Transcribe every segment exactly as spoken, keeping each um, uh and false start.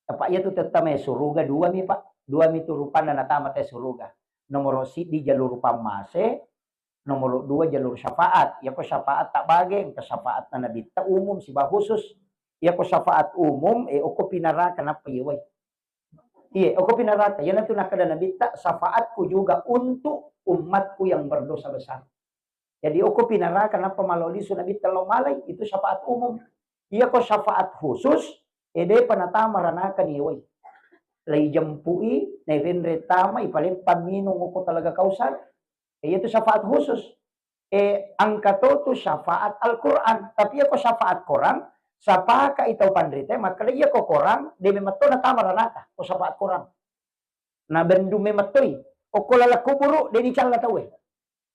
Apa iya tu tette mai suruga dua mi, Pak. Dua mi tu rupanna natama te suruga. Nomoro siddi jalur pammase, nomoro dua jalur syafaat. Iyako syafaat tabbage, engka syafaatna nabitta umum siba khusus. Iyako syafaat umum, eh, okko pinaraka nappa yewai. Iya, okko pinaraka. Iyanatu nakkeda nabitta, syafaatku juga untuk umatku yang berdosa besar. Jadi okko pinaraka nappa malo lisu nabitta lao malai, itu syafaat umum. Iyako syafaat khusus, eh, depa natama ranaka ni wai. Lai jempui, nairenre tama, ipalempang minung okko talaga Kausar. Eh, iyatu syafaat khusus. Eh, engka to tu syafaat Al-Quran. Tapi iyako syafaat korang, sapaka itau panrita, makkeda iyako korang, de memetto natama ranaka, ko syafaat korang. Nabendu memettoi. Okko laleng kuburu, de dicalla tauwe.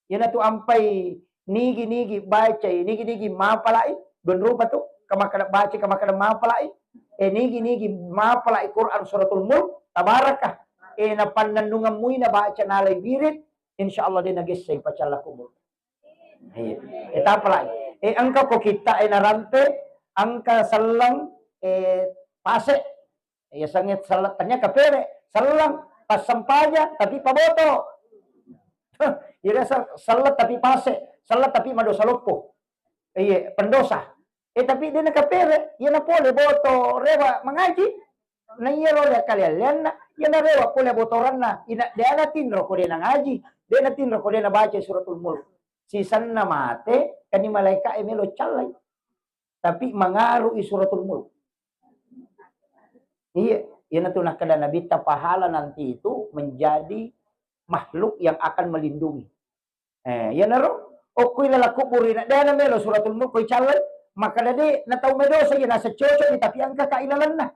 Iyanatu ampai nigi-nigi bacai, nigi-nigi mapalai, dua rupa tu, kamakkeda bacai, kamakkeda mapalai. Eh, nigi-nigi mapalai Quran Suratul Mulk, Tabarakah. Eh, napannennungeng mui nabaca nalai birit, insya Allah de nagessai pacalla kuburu. Iya. Eh, tapalai. Eh, engka ko kitta, eh, narampe, engka selleng, eh, pase. Iya, sange selleng, tanya kapere, selleng, passempajang, tapi paboto. Iya, se-, selleng tapi pase, selleng tapi madosa loppo. Iya, pendosa. Eh, tapi de nakapere, iya napole boto, rewa mangaji. Na iyaro le kalealleanna, iya narewa pole botoranna, ina de natinro ko de nangaji, de natinro ko de nabaca Suratul Mulk. Sisenna mate, kani malaika e melo callai. Tapi mangaru i Suratul Mulk. Iya, iyanatu nakkeda nabitta pahala nanti itu menjadi makhluk yang akan melindungi. Eh, iyanaro, okkoi laleng kuburu ina, de namelo Suratul Mulk ko icallai, makkeda de, na tau medosa iya, naseng cocok ni, tapi engka ka ilalenna.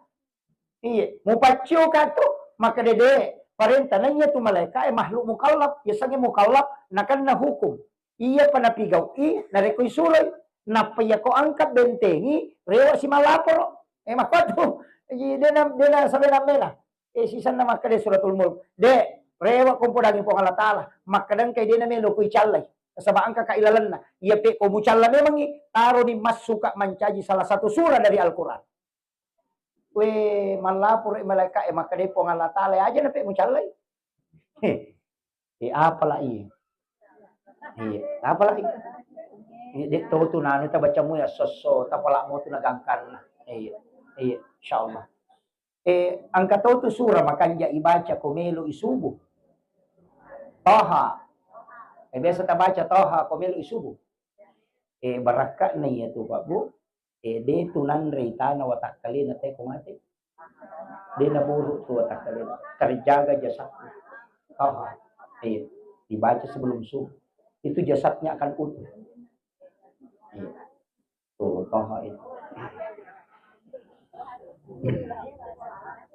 Iya, mupaccio ka tu, makkeda de, parenta na iya tu malaika e makhluk mukallaf, yasengnge mukallaf, nakenna hukum. Iya pa napigau'i, narekko isuroi, nappa iyako engka bentengi, rewa si mallaporo. Eh, makkuatu, de na, de na sabena mela. Eh, sisenna makkeda Suratul Mulk, de, rewa ko mpodangi Puang Allah Taala, makkeda engkai de namelo ko icallai, nasaba engka ka ilalenna. Iya pe ko mucalla memangi, taroni massuka mancaji salah satu surah dari Al-Quran. We, mallaporo i malaika e, makkeda Puang Allah Taala, aja na pe mucallai. He. Eh, apala iya. Iya, apala iya. Eh, de to tu nanu tabaca mu ya sosso, tapala mo tu nagangkanna. Iya. Iya, insyaallah. Eh, engka to tu surah makanja ibaca ko melo i subuh. Toha. Eh, biasa tabaca Toha ko melo i subuh. Eh, barakka'na iya tu, Pak, Bu. Eh, de tu nanrei tana watakkalena te ko mate. De naburuk tu watakkalena. Terjaga jasadnya. Toha. Iya. Dibaca sebelum subuh. Itu jasadnya akan utuh. Iya. Tuh, Toha itu.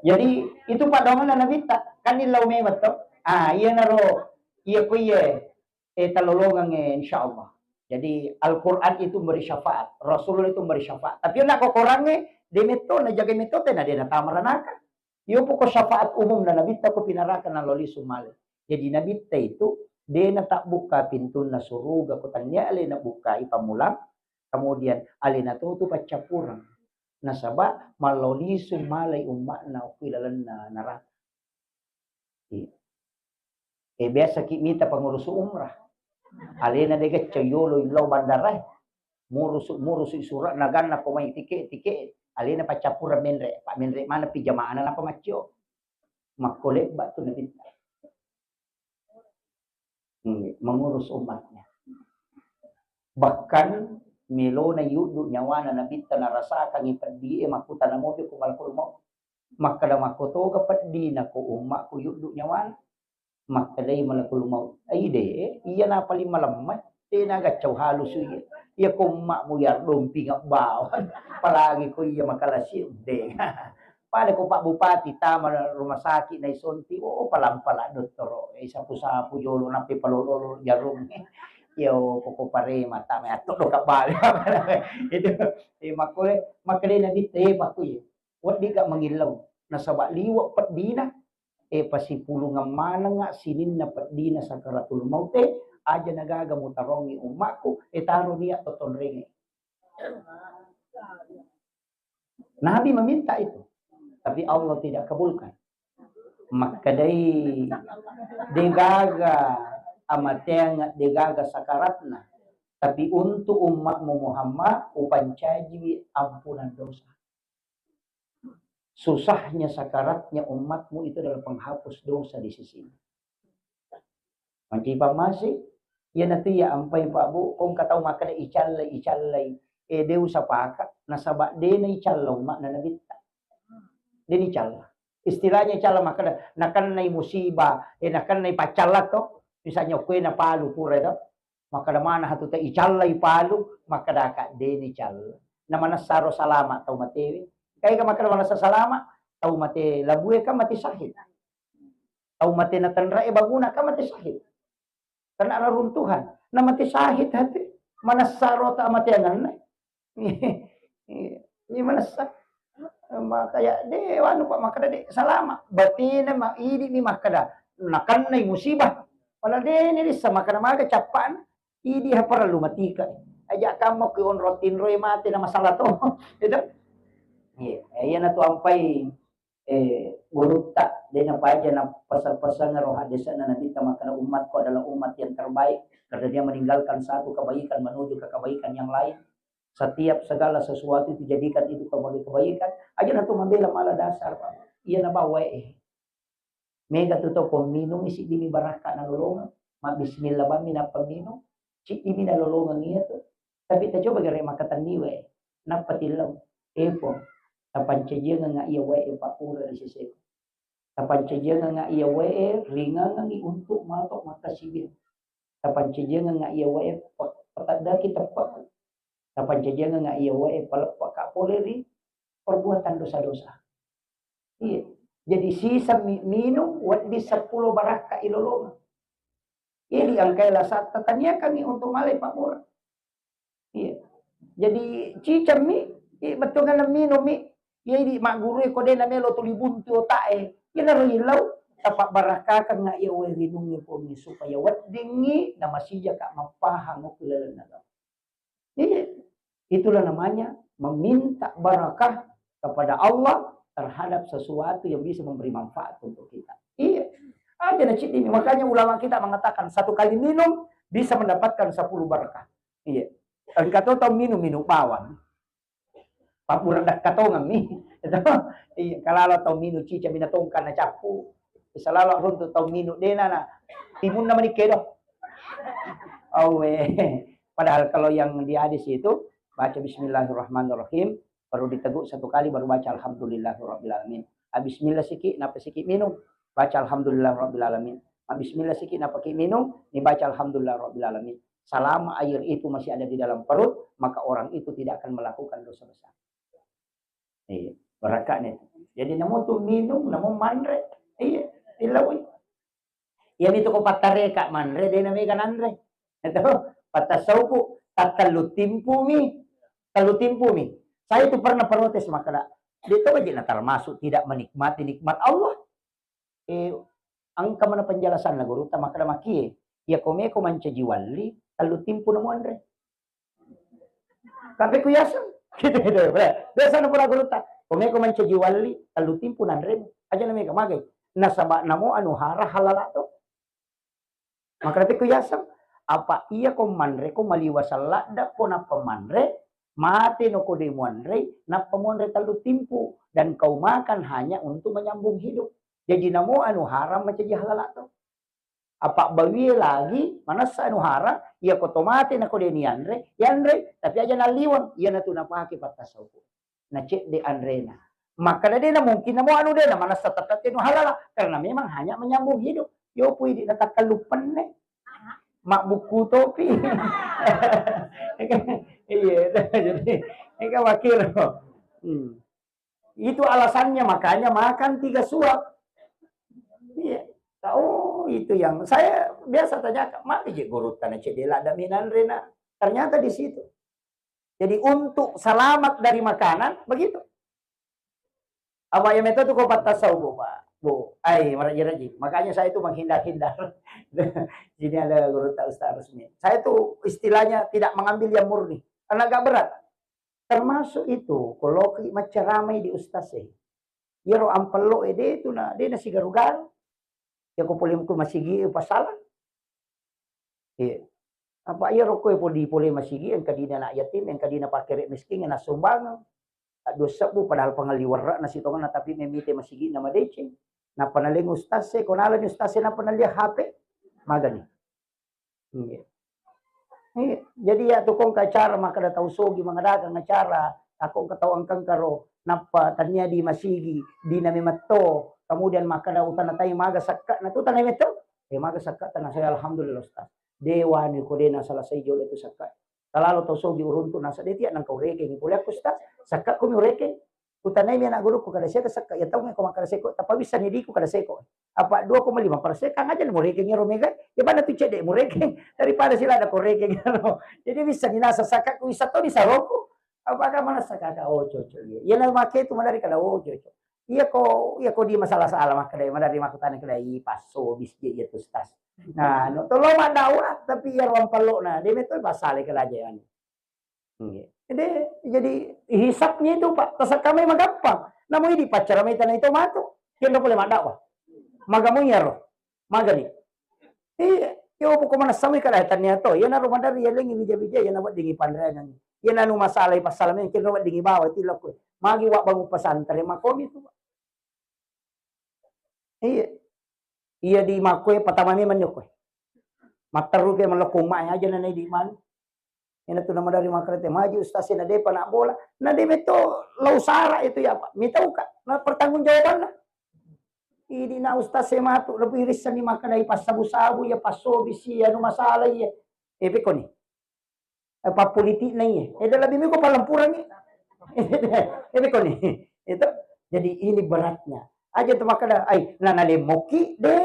Jadi, itu paddoangenna Nabitta. Kan illau memang to. Ah, iya naro, iya ko iya, eh, talolongang, eh, insyaallah. Jadi, Al-Quran itu memberi syafaat, Rasulullah itu memberi syafaat. Tapi nak ko Quran, eh, de metto, na jaga metto, tena de natama ranaka. Iyo poko syafaat umum na Nabitta ko pinaraka naloli sumale. Jadi Nabitta itu de natabbuka pintunna suruga ko tania alena bukkai pammulang, kemudian alena to tu paccappureng. Nasaba mallolisu malai umma'na okko ilalenna naraka. Iya. Eh, biasa ki mita pengurus umrah. Alena de gacco yolo illau bandara. Murusu, murusu surat naganna ko mai tike, tike. Alena paccappureng menre, pak menre mana pi jamaahna napa maccio. Makko lebba tu Nabitta. Hmm, mengurus umatnya. Bahkan melona yuddu nyawana Nabitta narasakangi peddi e makkutana mopi ko malakul maut. Makkeda makkotoga peddina ko ummakku yuddu nyawana. Makkedai malakul maut, "Ai de, iya na paling malemma, de na gaccau halusu iya. Iya ko ummakmu yar domping bawang, apalagi ko iya makalasi de." Pada ko Pak Bupati tama rumah sakit naisonti, oh, palang-palang dottoro, eh, sapu-sapu jolo, nappi palolo jarung. Iyo, poko parema tama atto do kabale. Itu, eh, makkule, makkedai Nabitta, eh, makkuye. Weddigga mangillau, nasaba liwe peddina, eh, pasipulungeng manengnga sininna peddina sakaratul maute, aja nagaga mutarongi ummakku, eh, taro niat to tonrenge. Nabi meminta itu. Tapi Allah tidak kabulkan. Makkedai, degaga amateang, degaga sakaratna. Tapi untuk umatmu Muhammad, upancajiwi ampunan dosa. Susahnya sakaratnya umatmu itu adalah penghapus dosa di sisimu. Mancaji pammase, iyanatu iya ampai Pak Bu, ko engka tau makkeda icallai, icallai. Eh, de usapaka, nasaba de naicalla umma'na Nabitta. De nicalla. Istilahnya icalla makkeda, nakennai musibah, eh, nakennai paccalla to. Misalnya kue napalu pura to. Makkeda mana hatu ta icallai palu, makkeda ka de nicalla. Na manessaro salama tau matewe. Kaika makkeda manessa salama, tau mate labue kan mate syahid. Tau mate natenre'e baguna kan mate syahid. Kena reruntuhan. Na mate syahid hati. Manessaro ta mateangenna. Ini manessa. Makanya de wanu Pak makkeda de salama. Batina ma idi mi makkeda nakennai musibah. Pala de ni rissa makkeda maga cappana. Idi ha parellu matika. Aja kammo ki onro tinroi mate na masalah to. Itu. Iya, iyanatu ampai eh, gurutta, de napaja napasang-pasang ro haddese'na Nabitta makkeda, "Umatku adalah umat yang terbaik karena dia meninggalkan satu kebaikan menuju ke kebaikan yang lain. Setiap segala sesuatu itu jadikan itu sebagai kebaikan." Aja natu mambela mala dasar, Pak. Iya nabawa eh. Mega tu to ko minung siddimi barakka nalolongeng. Mabbismillah bammi nappa minung, siddimi nalolongeng iya tu. Tapi tacoba gare makkatenni wae. Nappa tillau. Epo, tapancajiangengnga iya wae pappura ri seseku. Tapancajiangengnga iya wae ringangengngi untuk mato makkasiwiang. Tapancajiangengnga iya wae pe-, peteddaki teppe'ku. Tapancajiangengnga iya wae paleppeka pole ri perbuatan dosa-dosa. Iya. Jadi sisa mi-, minung wedding seppulo barakka ilolongeng. Iya diangkai lasatta taniakangngi untuk malai pabbura. Iya. Jadi cicammi, iya, bettuanna minummi. Iya, idi maggurui ko de namelo tuli buntu otae. Iyanaro ilau, tapabbarakkakengnga iya wae rinungnge Puangnge supaya weddingngi namasijaka mappahang okko lalenna agama. Iya. Itulah namanya meminta barakah kepada Allah terhadap sesuatu yang bisa memberi manfaat untuk kita. Iya. Aja na ciddimi. Makanya ulama kita mengatakan satu kali minum bisa mendapatkan sepuluh barakah. Iya. Engka to tau minum, minum bawang. Pabbura dakka tongemmi. Iya, kalalo tau minum cica mina tongka na cappu. Salalo runtu tau minum dena na timunna mani kedo. Awe. Padahal kalau yang di hadis itu baca bismillahirrahmanirrahim, baru diteguk satu kali, baru baca alhamdulillahirabbil alamin. Ah, bismillah siki, napa siki minum, baca alhamdulillahirabbil alamin. Ah, bismillah siki, napa ki minum, ni baca alhamdulillahirabbil alamin. Selama air itu masih ada di dalam perut, maka orang itu tidak akan melakukan dosa besar. Iya, barakakna itu. Jadi namo tu minum, namo manre. Iya, ilawi. Iyami tu ko pattareka manre, de na mega nanre. Itu, pattasauku, tattellu timpumi, tellu timpumi. Saya itu pernah protes makkeda, de to baji na termasuk tidak menikmati nikmat Allah. Eh, engka mana penjelasanna gurutta makkeda makie, iya ko meko mancaji walli, tellu timpu na muanre. Tapi ku yaseng. Gitu, gitu. Biasa na pura gurutta. Ko meko mancaji walli, tellu timpu nanremu. Aja na mega magai. Nasaba namo anu hara halala to. Maka tapi ku yaseng. Apa iya ko manre ko maliwa salladda ko nappa manre, mate no ko de muanre, nappa muanre tellu timpu. Dan kau makan hanya untuk menyambung hidup. Jadi namo anu haram mancaji halala to. Apa bawie lagi, manessa anu hara, iya ko to mate na ko de nianre, yanre, tapi aja nalliweng, iyanatu napake pattasauku. Na cedde anrena. Maka de na mungkin namo anu de na manessa tetap anu halala, karena memang hanya menyambung hidup. Yo pui di natakkalu penne. Mabbukku topi. Iya, jadi, ini kan wakil. Hmm. Itu alasannya makanya makan tiga suap. Iya. Oh, itu yang saya biasa tanyakan, "Magi je gurutta na cedde ladda minanre na?" Ternyata di situ. Jadi untuk selamat dari makanan, begitu. Apa yang itu tuh kau patah tahu, Bu, Pak? Bu, ai, meraji-raji. Makanya saya itu menghindar-hindar. Sini ada gurutta Ustaz Rusmi. Saya tuh istilahnya tidak mengambil yang murni. Karena agak berat. Termasuk itu, kalau ki maceramai di ustaz eh. Iyaro ampello e de tu na, de na sigaru-garu. Iya ko pole ko masigi pasala. Iya. Apa iya rokko e podi pole masigi, engka dina anak yatim, engka dina pakere miskin, na sumbangeng. Dua sebbu padahal pangalli werra'na sitongenna, tapi memite masigi na madeceng. Nappa naleng ustaz e, ko nalani ustaz e nappa nalia H P. Magani. Iya. Iya. Jadi ya tu kong acara makkeda tau sogi mangadakang acara, takko engka tau engka-engka ro, nappa tania di masigi, dina memetto, kemudian makkeda utana tai maga sakka, na tu tanai metto, eh maga sakka tanah saya alhamdulillah ustaz. Dewani ko dena selesai jolo itu sakka. Talalo tau sogi uruntu nasa de tiak nangka urekeng, pole aku ustaz, sakka kumi urekeng. Kutanai mi anak guruku kada seko sakka, ya tau ko makkada seko, tappa bisa ni diku kada seko. Apa dua koma lima persen kan aja murekeng ero mega, ya mana tu cedde murekeng daripada sila ada korekeng ero. Jadi bisa ni nasa sakka ku bisa to ni saroku. Apa ka mana sakka ka oh cocok iya. Ya na make tu madari kada oh cocok. Iya ko, iya ko di masalah-salah makkada madari makkutana kada i passo bis je iya tu stas. Nah, no tolo maddawa tapi iya ruang pello na, de metto pasale kada aja yani. Nggih. Jadi, jadi hisabnya itu, Pak, tasakka mai magampang. Namo idi paccara mai tanah itu matu. Kenro pole maddawa. Magamu iyaro. Magani. Iya, yo pokok mana samai kada tania to. Iya naro madari ya lengi bija-bija ya nawa dingi panreangan. Iya nanu masalah pasal men kenro dingi bawa tilakku. Magi wa bangun pesantren makomi itu, Pak. Iya. Iya di makkoe patama memang nyokoe. Matteru ke melekko mai aja na di manu. Ina tu nama dari makarete maju ustaz na depa nak bola. Na de metto lau sara itu ya Pak. Mitau ka na pertanggungjawabanna. Idi na ustaz e matu lebih rissa ni makanai passabu-sabu ya passobi si anu masalah iya. Eh pekoni. Eh, pappolitik na iya. Eh, dalam minggu palempuran ni. Eh, pekoni. Itu. Jadi ini beratnya. Aja tu makkada, ai, na nalemmoki de.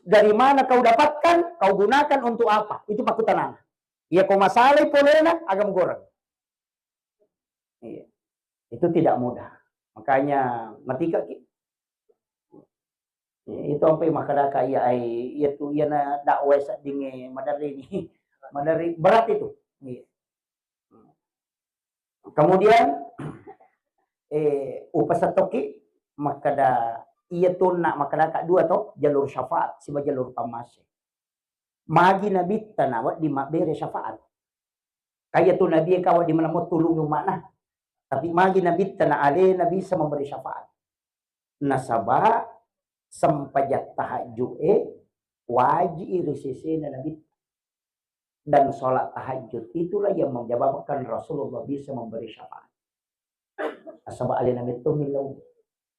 Dari mana kau dapatkan, kau gunakan untuk apa? Itu pakutanana. Iya ko masalai polena, agam goreng. Iya. Itu tidak mudah. Makanya matika ki. Iya, itu sampai makadaka iya ai iya tu iya na dakwah seddinge madari ni. Madari berat itu. Iya. Kemudian eh upasattoki makkada iya tu nak makkadaka dua to jalur syafaat siba jalur pammase. Magi nabitta nawedding mabbere syafaat. Kaya tu nabi e kawa di manamo tulungi umma'na. Tapi magi nabitta na alena bisa memberi syafaat. Nasaba sempajang tahajud e wajib ri sesena nabitta. Dan sholat tahajud itulah yang menyebabkan Rasulullah bisa memberi syafaat. Nasaba alena metto millau.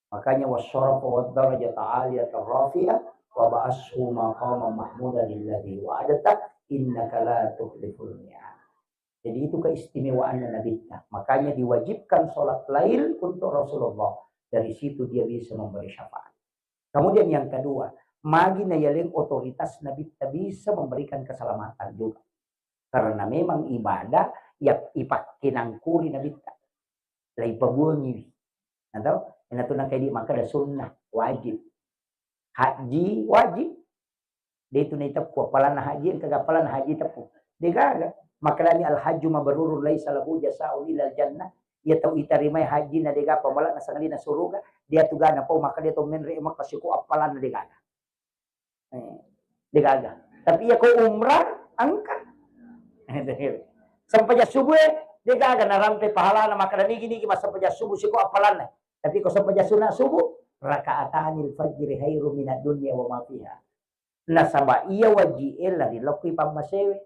Makanya wasyarafa wad darajata aliyata rafi'ah wa ba'ashu maqama mahmudan alladzi wa'adta innaka la tukhliful mi'ad. Jadi itu keistimewaannya Nabitta. Makanya diwajibkan sholat lail untuk Rasulullah. Dari situ dia bisa memberi syafaat. Kemudian yang kedua, magi na yaleng otoritas Nabitta bisa memberikan keselamatan juga. Karena memang ibadah ya ipakkenangkuri Nabitta. Laipabuangiwi. Atau ina tu nangka idi makkada sunnah, wajib. Haji wajib. De tu naiteppu appalanna haji, engka ga appalanna haji teppu. Degaga. Makkedani al hajju mabrurun laisa lahu jasaun illal jannah. Iya tau itarimai haji na dega pamala na sangalina suruga, dia tu gana pau makkada to menre makka siko appalanna degaga. Eh, degaga. Tapi iya ko umrah engka. Sempajang subuh e degaga narampe pahalana makkada nigi-nigi massempajang subuh siko appalanna. Tapi ko sempajang sunat subuh, rakaatanil fajri khairu minad dunya wa ma fiha. Nasaba iya wajib e lari lokki pammasewe,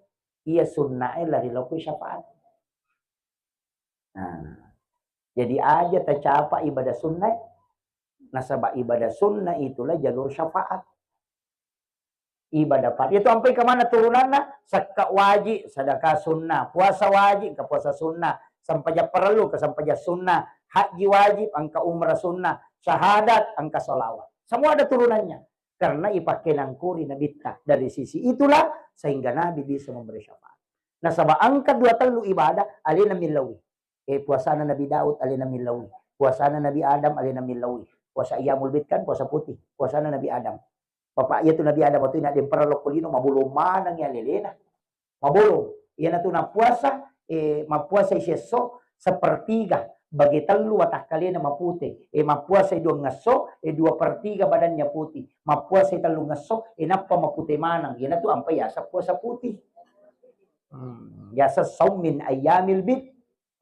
iya sunnah e lari lokki syafaat. Nah, jadi aja tacapa ibadah sunnah, nasaba ibadah sunnah itulah jalur syafaat. Ibadah fard. Itu ampai ke mana turunanna? Sekka wajib, sedekah sunnah, puasa wajib, ke puasa sunnah, sempajang perlu, ke sempajang sunnah, haji wajib, engka umrah sunnah, syahadat, engka salawat. Semua ada turunannya. Karena ipakkenangkuri Nabitta. Dari sisi itulah sehingga Nabi bisa memberi syafaat. Nasaba engka dua tellu ibadah alena millaui. Eh, puasana Nabi Daud alena millaui. Puasana Nabi Adam alena millaui. Puasa Iyamul Bid kan puasa putih. Puasana Nabi Adam. Bapak iya tu Nabi Adam waktu ina dempara lokko lino mabolong maneng ya lelena. Mabolong. Iyana tu napuasa, eh, mappuasa isesso sepertiga. bage tellu watakkalena mapute. E, mappuasai duangngesso, e, dua per tiga badannya putih. Mappuasai tellungngesso, e, nappa mapute maneng. Iyanatu ampai yaseng puasa putih. Hmm, yaseng saum min ayyamil bid.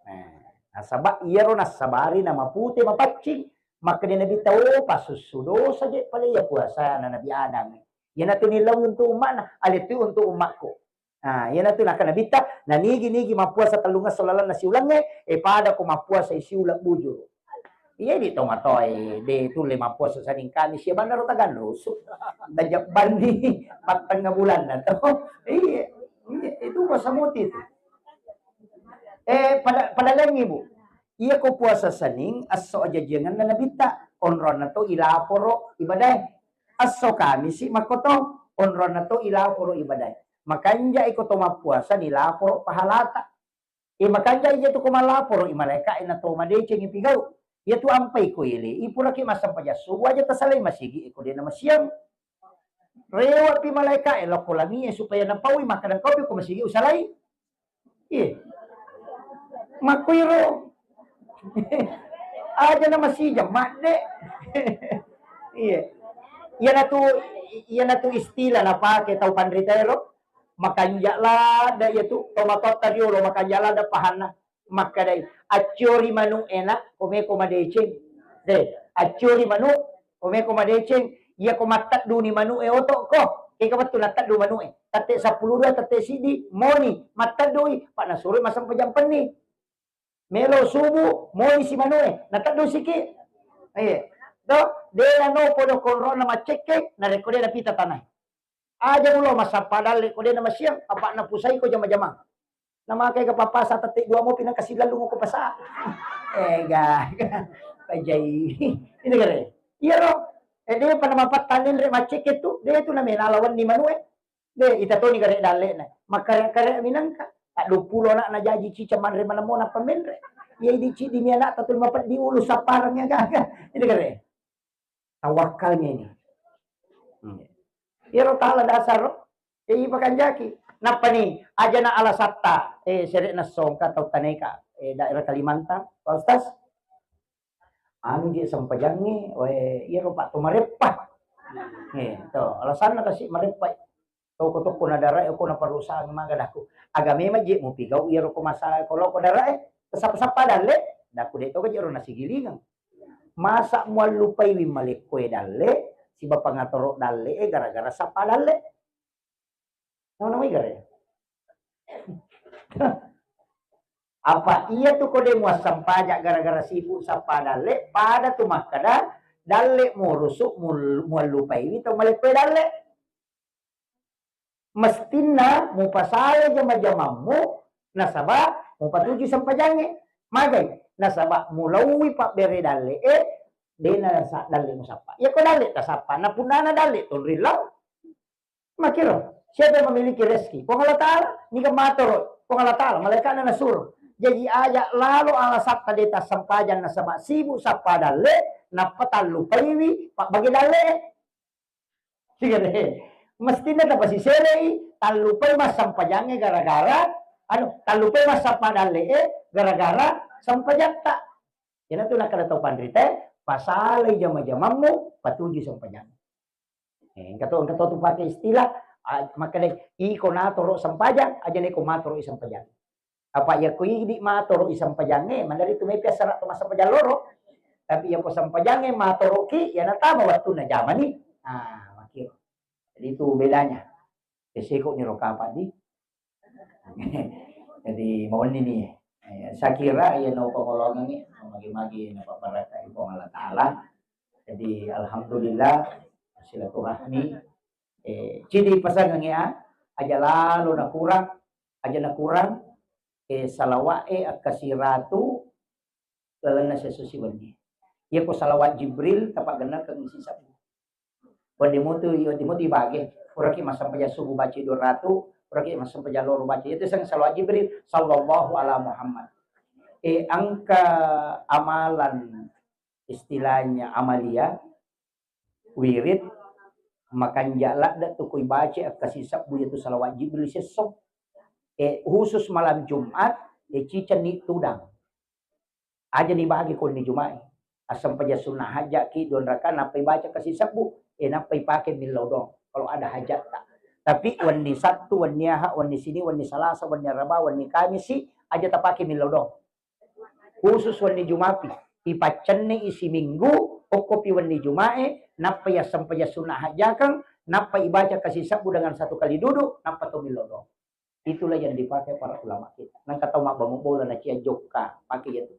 Nah, nasaba iyaro nassabari namapute mapaccing. Makkeda Nabitta, "Oh, pasussu dosa je pale iya puasana Nabi Adam. Iyanatu nillau untuk umma'na, alettu untuk umma'ku." Nah, iyanatu nakkeda Nabitta, nanigi-nigi mappuasa tellungngesso lalenna siulengnge, e pada ko mappuasa siuleng bujuru. Iya di tomatoae, de tulle mappuasa Senin Kamis, ya bannaro taganrusu. Tajabbanni pattengnga bulanna to. Iya, iya, itu puasa muti itu. Eh, pada, pada lengi, Bu. Iya ko puasa Senin, esso ajajiangenna Nabitta, onronna to ilaporo ibadae. Esso Kamisi makkoto, onronna to ilaporo ibadae. Makanja iko to mappuasa nilaporo pahalata. E, makanja iya tu ko malaporo i malaika e na to madeceng i pigau. Iya tu ampai ko ele, i puraki massempajang subuh aja tasalai masigi e ko de na masiang. Rewa pi malaika e lokko langi e supaya napaui makkadang kau pi ko masigi usalai. Iya. Makkuiro. Aja na masijang madde. Iya. Iyanatu, iyanatu istilah napake tau panrita ero. Makanja ladde iyatu, tomatoatta riolo makanja ladde pahanna. Makkedai, "Acciori manu'e, Nak, ko meko madeceng." De, "Acciori manu', ko meko madeceng." Iya ko mattedduni manu'e oto'ko. Kega wettu natteddu manu'e. Tette seppulo dua, tette siddi, moni, matteddui, pa nasuroi massempajang penni. Melo subuh, moni si manu'e, nateddusiki. Iya. Do, de nano podo konrona maccekke, narekko de napita tanae. Aja mulo massappa dalle ko de na masiang, apa na pusai ko jama-jamang. Namakai ke papasa tette dua mopi nang kasi lalu ko pasa. Ega. Pajai. Ini kare. Iya ro. Eh, de pada mapattanen re maccekke tu, de tu namena lawan ni manue. De ita toni kare dalle na. Makare-kare minangka. Tak dua puluh anak na jaji cica manre manemo na pamenre. Iya di cidi mi anak tatul mapeddi ulu saparang ya gaga. Ini kare. Tawakkalnya ini. Hmm. Iyaro tala dasar ro. Eh, ipakanjaki. Nappa ni, aja na alasatta, eh, sere na songka tau taneka, eh, daerah Kalimantan, Pak Ustaz. Anu je sempajangnge, we, iyaro Pak to mareppa. Eh, to, alasanna kasi mareppa. Toko-toko na darae ko na perusahaan maga daku. Aga memang je mupigau iyaro ko masalah ko loko darae, sappa-sappa dalle, daku de to je ro nasigilingeng. Masa muallupaiwi malekkoe dalle, siba pangatoro dalle e gara-gara sappa dalle. Nawa-nawai gare. Apa iya tu ko de muassampaja gara-gara sibuk sappa dalle, pada tu makkada dalle murusu mul-, muallupaiwi tau malekkoe dalle. Mestinna mupasala jama-jamammu, nasaba mupatuju sempajangnge. Magai? Nasaba mulauwi pabbere dalle e, dena sa-, dalle musappa. Iya ko dalle tasappa, na punnana dalle tonrillau. Makiro, siapa yang memiliki rezeki? Puang Allah Ta'ala. Niga matoro, Puang Allah Ta'ala, malaikatna nasuro. Jadi aja lalo alasatta de tassempajang nasaba sibuk sappa dalle, nappa tallupaiwi pabbage dalle. Iya deh. Mestinna tapasiselei, tallupai massempajangnge gara-gara, anu, tallupai massappa dalle e gara-gara sempajatta. Iyanatu nakkeda tau panrita, pasalai jama-jamammu, patuju sempajang. Eh, engka to, engka to tu pake istilah, ah, makkeda, iko natoro sempajang, aja neko matoro i sempajang. Apa yakko idi matoro i sempajangnge, maneri tu mepi assara tu massempajang loro. Tapi yakko sempajangnge matoroki, ya natama wattunna jamani. Ah, makiro. Jadi itu bedanya. Peseko niro kapang di. Jadi, mauni ni. Eh, saya kira iya no pangolongan ni, magi-magi na pabarakka Puang Allah Ta'ala. Jadi, alhamdulillah, silaturahmi. Eh, cidi pasangan ya, aja lalo na kurang, aja na kurang, eh, salawat e akkasiratu lalenna sesso siwenni. Iya ko salawat Jibril, tapagennakeng isi sabbu. Wedding mutu, wedding mutu ibage. Puraki massempajang subuh baca dua ratu, puraki massempajang loro baca. Itu sang salawat Jibril, sallallahu ala Muhammad. Eh, engka amalan istilahnya amalia, wirid, makanja ladde tu kui baca akkasi sabbu yaitu salawat Jibril sesso. Eh, khusus malam Jumat, eh, cicenni tudang. Aja ni bagi ko wenni Juma'i. Assempajang sunna hajjaki dua rakaat, nappai baca kasi sebbu, eh, nappai pake millau doang kalau ada hajatta. Tapi wenni Sabtu, wenni Aha, wenni Sini, wenni Salasa, wenni Araba, wenni Kamisi, aja tapake millau doang. Khusus wenni Jumapi, ipaccenni isi minggu, okkopi wenni Jumae, nappa yassempajang sunna hajjakeng, nappa ibaca kasi sebbu dengan satu kali duduk, nappa to millau doang. Itulah yang dipakai para ulama kita. Nangka tau mabbangung bola na cia jokka, pakai itu.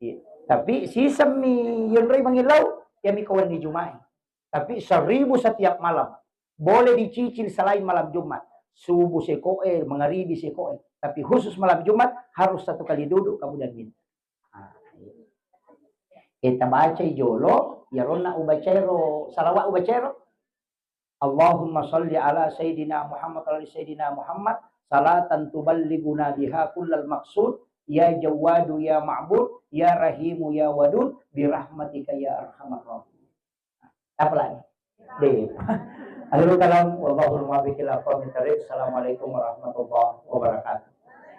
Iya. Tapi sisemmi yonroi mangillau, yami ko wenni Juma'i. Tapi seribu setiap malam. Boleh dicicil selain malam Jumat. Subuh sekoe, mangaribi sekoe. Tapi khusus malam Jumat harus satu kali duduk kamu dan minta. Ah, iya. Eh, tabacai jolo, yaronna ubacairo, salawat ubacairo. Allahumma salli ala Sayyidina Muhammad wa ala Sayyidina Muhammad, salatan tuballighuna biha kullal maqsud, ya Jawwadu ya Ma'bud, ya Rahimu ya Wadud, birahmatika ya arhamar rahimin. Apa lagi? Deh. Akhirul kalam, wallahul muwaffiq ila aqwamit thariq. Assalamualaikum warahmatullahi wabarakatuh.